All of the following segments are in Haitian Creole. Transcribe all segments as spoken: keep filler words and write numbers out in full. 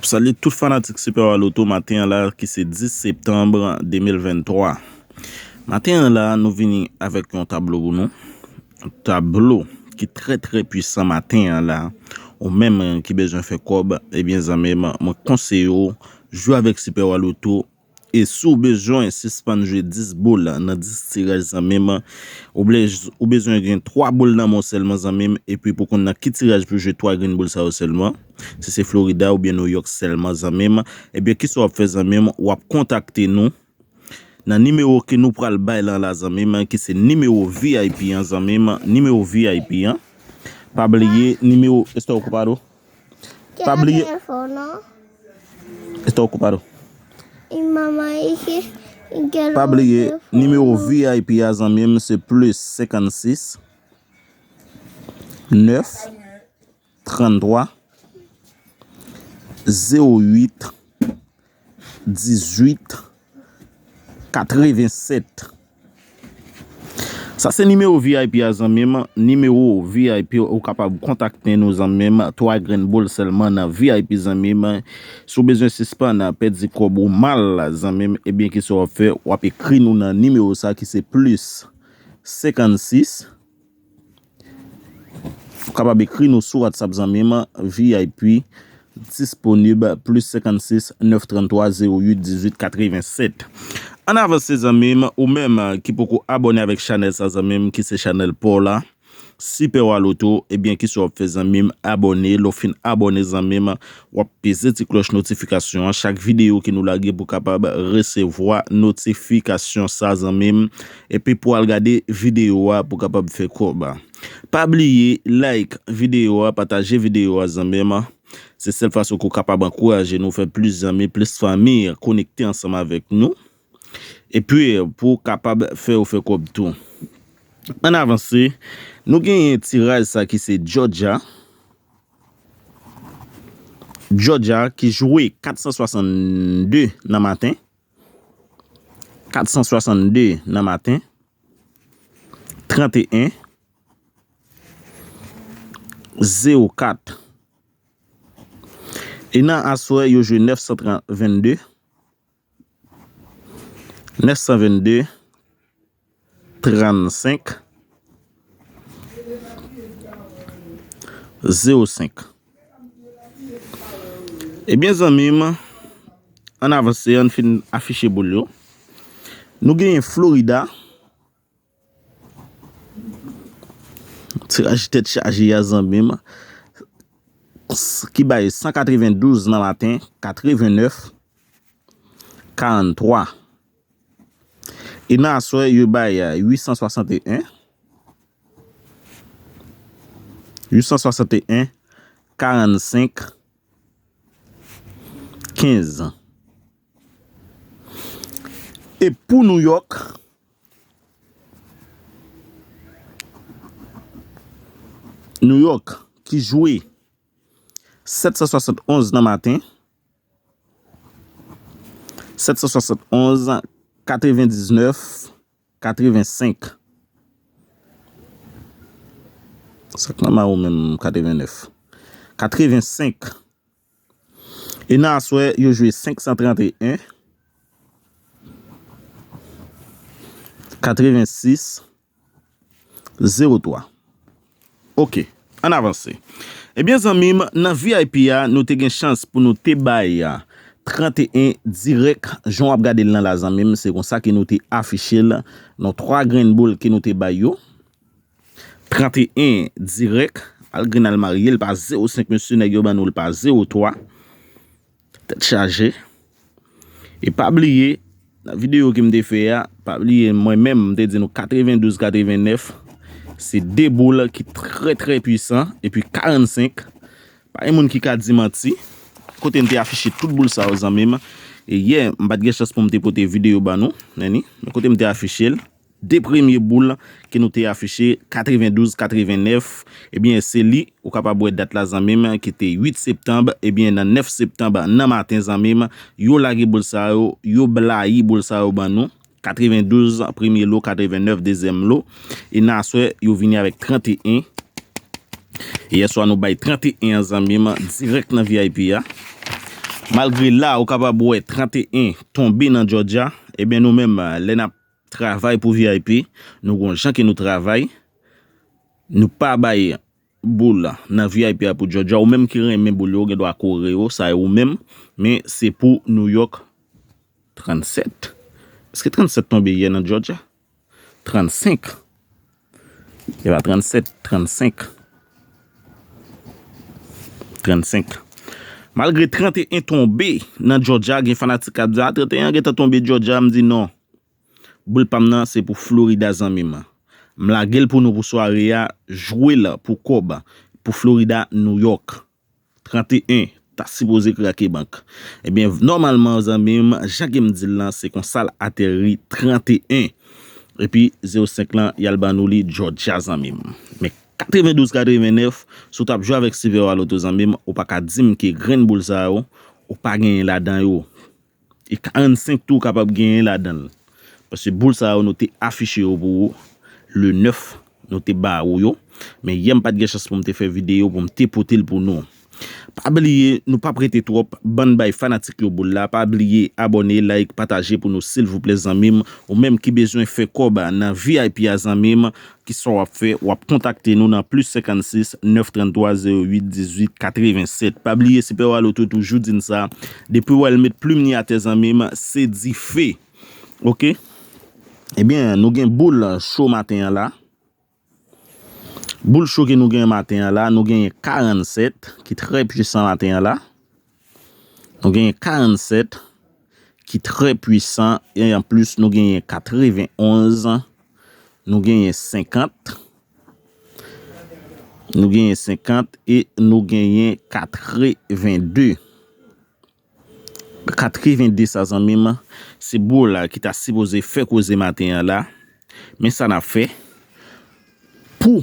Salye tout fanatik Super Wa Loto maten an la ki se dis septanm de mil venntwa. Maten an la, nou vini avèk yon tablo pou nou. Yon tablo ki trè, trè pwisan maten an la. Ou menm ki bezwen fè kòb, ebyen zanmi m, mwen konseye w jwe avèk Super Wa Loto. E si w bezwen sispann jwe dis boul nan dis tiraj zanmi m, ou, ou bezwen gen twa boul nan men w sèlman zanmi m, epi pou konn nan ki tiraj pou jwe twa grenn boul sa yo sèlman. Si se Florida oubyen New York sèlman zanmi m, ebyen kisa w ap fè zanmi m, w ap kontakte nou nan nimewo ke nou pral bay lan la zanmi m, ki se nimewo V I P an zanmi m, nimewo V I P an. Pa bliye nimewo, èske w okipado? Pa bliye. Èske w okipado? Pa bliye nimewo V I P a zanmi m se plis senkannsis, nèf, tranntwa, zewo uit, dizuit, katrevensèt. Sa se nimewo V I P a zanmi m, nimewo V I P ou kapab kontakte nou zanmi m, twa grenn boul sèlman nan V I P zanmi m. Si w bezwen sispann pèdi kòb ou mal zanmi m, ebyen kisa w ap fè? W ap ekri nou nan nimewo sa ki se plis senkannsis. Ou kapab ekri nou sou WhatsApp zanmi m, V I P disponib plis senkannsis, nèf tranntwa, zewo uit, dizuit, katrevensèt. Ann avanse zanmi m, ou menm ki poko abòne avèk chanèl sa zanmi m, ki se chanèl pa w la, Super Wa Loto, ebyen kisa w ap fè zanmi m, abòne, lè w fin abòne zanmi m, w ap peze ti klòch notifikasyon an, chak videyo ke nou lage pou kapab resevwa notifikasyon sa zanmi m, epi pou al gade videyo a pou kapab fè kòb. Pa bliye like videyo a, pataje videyo a zanmi m. Se sèl fason ke w kapab ankouraje nou fè plis zanmi, plis fanmi konekte ansanm avèk nou. Epi pou w kapab fè yo fè kòb tou. Ann avanse, nou genyen tiraj sa ki se Georgia. Georgia ki jwe kat san swasannde nan maten. Kat san swasannde nan maten. Tranteyen. Zewo kat. E nan aswè, yo jwe nèf san vennde. Nèf san vennde, trannsenk, zewo senk. Ebyen zanmi m, ann avanse, ann fin afiche boul yo. Nou genyen Florida, tiraj tèt chaje a zanmi m, ki bay san katrevendouz nan maten, katrevennèf, karanntwa. E nan aswè, yo bay uit san swasanteyen, uit san swasanteyen, karannsenk, kenz. E pou New York, New York ki jwe sèt san swasantonz nan maten, sèt san swasantonz, katrevendiznèf, katrevensenk. Sa k nan ma ou menm, katrevennèf? Katrevensenk. E nan aswè, yo jwe senk san tranteyen, katrevensis, zewo twa. Oke, ann avanse. Ebyen, zanmi m, nan V I P a, nou te gen chans pou nou te bay tranteyen dirèk. Jan w ap gade l nan la, zanmi m, se konsa ke nou te afiche l nan twa grenn boul ke nou te bay yo. Tranteyen dirèk, al grenn al marye, l pa zewo senk, mesye, nèg yo ban nou l pa zewo twa. Tèt chaje. E pa bliye, nan videyo ke m te fè a, pa bliye, mwen menm, m te di nou katrevendouz, katrevennèf, se de boul ki trè, trè pwisan, epi karannsenk, pa gen moun ki ka di manti. Kote m te afiche tout boul sa yo, zanmi m. E yè, m pa t gen chans pou m te pote videyo ba nou, men kote m te afiche l, de premye boul ke nou te afiche, katrevendouz, katrevennèf, ebyen, se li, ou kapab wè dat la, zanmi m, ki te uit septanm, ebyen, nan nèf septanm nan maten, zanmi m, yo lage boul sa yo, yo blayi boul sa yo ban nou, katrevendouz, premye lo, katrevennèf, dezyèm lo, e nan aswè, yo vini avèk tranteyen. Yèswa, nou bay tranteyen an, zanmi m, dirèk nan V I P a. Malgre la, ou kapab wè trannteyen tonbe nan Georgia, ebyen nou menm, lè n ap travay pou V I P, nou gon jan ke nou travay, nou pa bay boul nan V I P a pou Georgia, ou menm ki renmen boul yo, ou gen dwa kore yo, sa e ou menm, men se pou New York. Trannsèt. Èske trannsèt tonbe yè nan Georgia? Trannsenk. Se pa trannsèt, trannsenk. Trannsenk. Malgre trannteyen tonbe nan Georgia, gen fanatik k ap di, "A, trannteyen an gentan tonbe Georgia," m di, "Non. Boul pa m nan, se pou Florida, zanmi m. M lage l pou nou pou sware a, jwe l pou kòb, pou Florida, New York." Trannteyen ta sipoze krake bank. Ebyen, nòmalman, zanmi m, jan ke m di l lan, se konsa l ateri trannteyen. Epi, zewo senk lan, y al ban nou li Georgia, zanmi m. Men katrevendouz katrevennèf, si w t ap jwe avèk Super Waloto, zanmi m, ou pa ka di m ke grenn boul sa yo, ou pa genyen ladan yo. E karannsenk tou w kapab genyen ladan l. Paske boul sa yo, nou te afiche yo pou ou le nèf, nou te ba ou yo. Men yè m pa t gen chans pou m te fè videyo pou m te pote l pou nou. Pa bliye, nou p ap rete twòp, bann bay fanatik yo boul la. Pa bliye abòne, like, pataje pou nou, silvouplè, zanmi m. Ou menm ki bezwen fè kòb nan V I P a, zanmi m, kisa w ap fè? W ap kontakte nou nan plis senkannsis, nèf tranntwa, zewo uit, dizuit, katrevensèt. Pa bliye, Super Waloto toujou di n sa, depi w wè l met plim ni atè, zanmi m, se dife. Oke? Ebyen, nou gen boul cho maten an la. Boul cho ke nou gen maten an la, nou genyen karannsèt, ki trè pwisan maten an la. Nou genyen karannsèt, ki trè pwisan, e anplis, nou genyen katrevenonz, nou genyen senkant, nou genyen senkant e nou genyen katrevende. Katrevende sa, zanmi m, se boul la ki ta sipoze fè koze maten an la. Men sa n ap fè pou,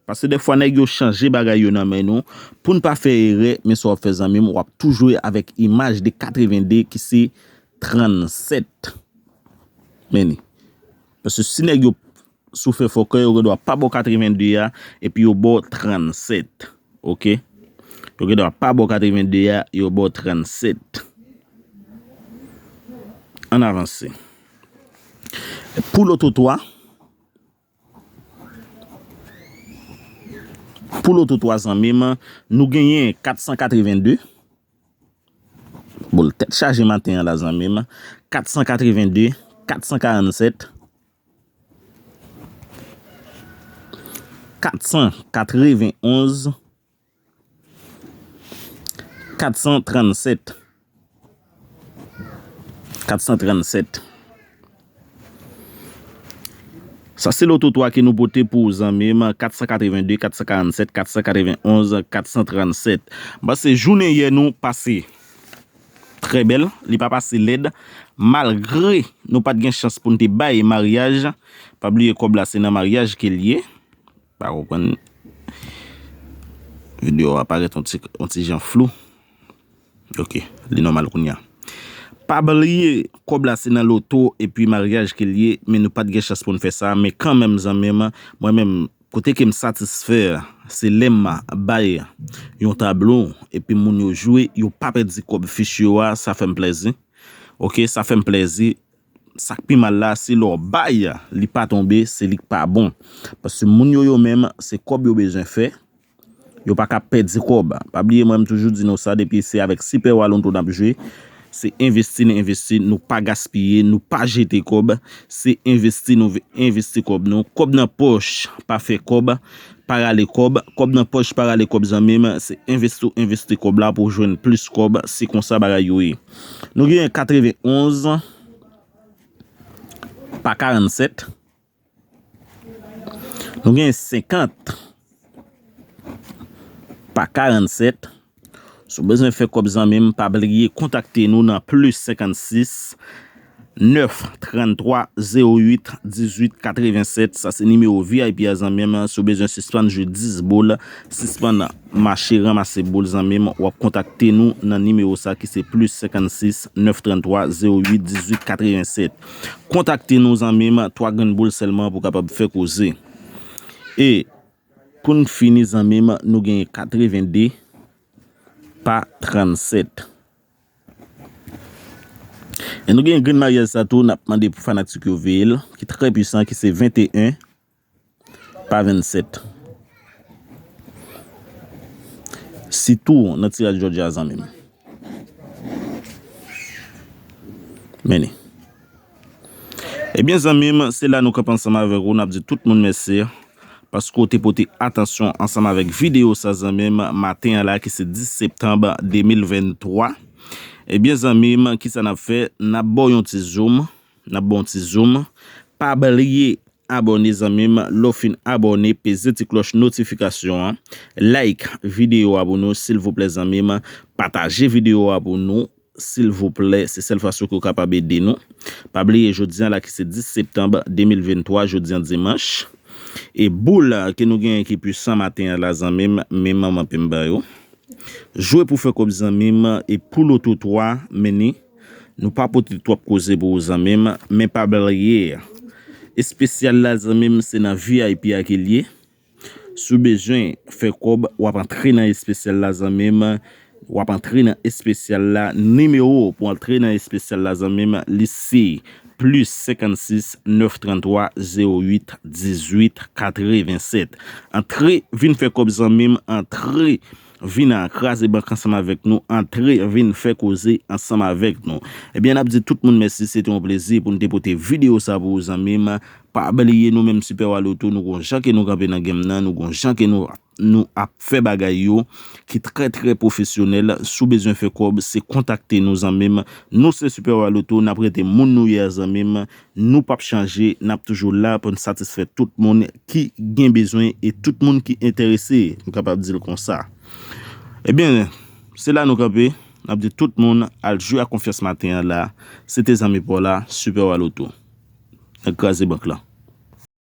paske dèfwa nèg yo chanje bagay yo nan men nou. Pou n pa fè erè, men sa w ap fè, zanmi m, w ap tou jwe avèk imaj de katrevende ki se trannsèt. Men li. Paske si nèg yo sou fè fòkè, yo gen dwa pa ba w katrevende a, epi yo ba w trannsèt. Oke? Yo gen dwa pa ba w katrevende a, yo ba w trannsèt. Ann avanse. Pou loto twa, pou loto twa, zanmi m, nou genyen kat san katrevende. Boul tèt chaje maten an la, zanmi m. Kat san katrevende, kat san karannsèt, kat san katrevenonz, kat san trannsèt. Kat san trannsèt. Sa se loto twa ke nou pote pou ou, zanmi m, kat san katrevende, kat san karannsèt, kat san katrevenonz, kat san trannsèt. M panse jounen yè nou pase trè bèl, li pa pase lèd, malgre nou pa t gen chans pou n te bay maryaj. Pa bliye kòb la se nan maryaj ke l ye. Pa konprann. Videyo a parèt yon ti, yon ti jan flou. Oke, li nòmal kounye a. Pa bliye, kòb la se nan loto epi maryaj ke l ye, men nou pa t gen chans pou n fè sa, men kanmenm, zanmi m, mwen menm, kote ke m satisfè, se lè m bay yon tablo, epi moun yo jwe, yo pa pèdi kòb fich yo a, sa fè m plèzi. Oke, sa fè m plèzi. Sa k pi mal la, se lè w bay, li pa tonbe, se li k pa bon. Paske moun yo, yo menm, se kòb yo bezwen fè. Yo pa ka pèdi kòb. Pa bliye, mwen, m toujou di nou sa, depi se avèk Super Waloto n ap jwe, se envesti n envesti, nou pa gaspiye, nou pa jete kòb, se envesti nou ve-, envesti kòb nou. Kòb nan pòch pa fè kòb, pa rale kòb, kòb nan pòch pa rale kòb, zanmi m, se envesti w envesti kòb la pou w jwenn plis kòb, se konsa bagay yo ye. Nou genyen katrevenonz pa karannsèt. Nou gen senkant pa karannsèt. Si w bezwen fè kòb, zanmi m, pa bliye kontakte nou nan plis senkannsis, nèf tranntwa, zewo uit, dizuit, katrevensèt. Sa se nimewo V I P a, zanmi m. Si w bezwen sispann jwe dis boul, sispann mache ranmase boul, zanmi m, w ap kontakte nou nan nimewo sa ki se plis senkannsis, nèf tranntwa, zewo uit, dizuit, katrevensèt. Kontakte nou, zanmi m, twa grenn boul sèlman pou w kapab fè koze. E pou n fini, zanmi m, nou genyen katrevende pa trannsèt. E nou gen grenn maryaj sa tou, n ap mande pou fanatik yo veye l, ki trè pwisan, ki se venteyen pa vennsèt. Sitou nan tiraj jodi a, zanmi m. Men li. Ebyen, zanmi m, se la nou kanpe ansanm avèk ou, n ap di tout moun mèsi paske w te pote atansyon ansanm avèk videyo sa, zanmi m, maten an la, ki se dis septanm de mil venntwa. Ebyen, zanmi m, kisa n ap fè? N ap ba w yon ti zoom. N ap ba w yon ti zoom. Pa bliye abòne, zanmi m. Lè w fin abòne, peze ti klòch notifikasyon an. Like videyo a pou nou, silvouplè, zanmi m. Pataje videyo a pou nou, silvouplè. Se sèl fason ke w kapab ede nou. Pa bliye, jodi a la ki se dis septanm de mil venntwa, jodi a dimanch. E boul ke nou genyen ki pwisan maten an la, zanmi m, men manman pe m ba yo. Jwe pou fè kòb, zanmi m, e pou loto twa, men ni. Nou pa pote twòp koze pou ou, zanmi m, men pa bliye, espesyal la, zanmi m, se nan V I P a ke l ye. Si w bezwen fè kòb, w ap antre nan espesyal la, zanmi m. W ap antre nan espesyal la. Nimewo pou antre nan espesyal la, zanmi m, li se plis senkannsis, nèf tranntwa, zewo uit, dizuit, katrevensèt. Antre, vin fè kòb, zanmi m. Antre, vin kraze bank ansanm avèk nou. Antre, vin fè koze ansanm avèk nou. Ebyen, n ap di tout moun mèsi. Se te yon plezi pou n te pote videyo sa pou ou, zanmi m. Pa bliye, nou menm Super Waloto, nou gon jan ke nou kanpe nan game nan, nou gon jan ke nou, nou ap fè bagay yo ki trè, trè pwofesyonèl. Si w bezwen fè kòb, se kontakte nou, zanmi m. Nou se Super Waloto, n ap rete moun nou ye a, zanmi m. Nou p ap chanje, n ap toujou la pou n satisfè tout moun ki gen bezwen e tout moun ki enterese, nou kapab di l konsa. Ebyen, se la nou kanpe. N ap di tout moun al jwe ak konfyans maten an la. Se te zanmi pa w la, Super Waloto. N ap kraze bank lan.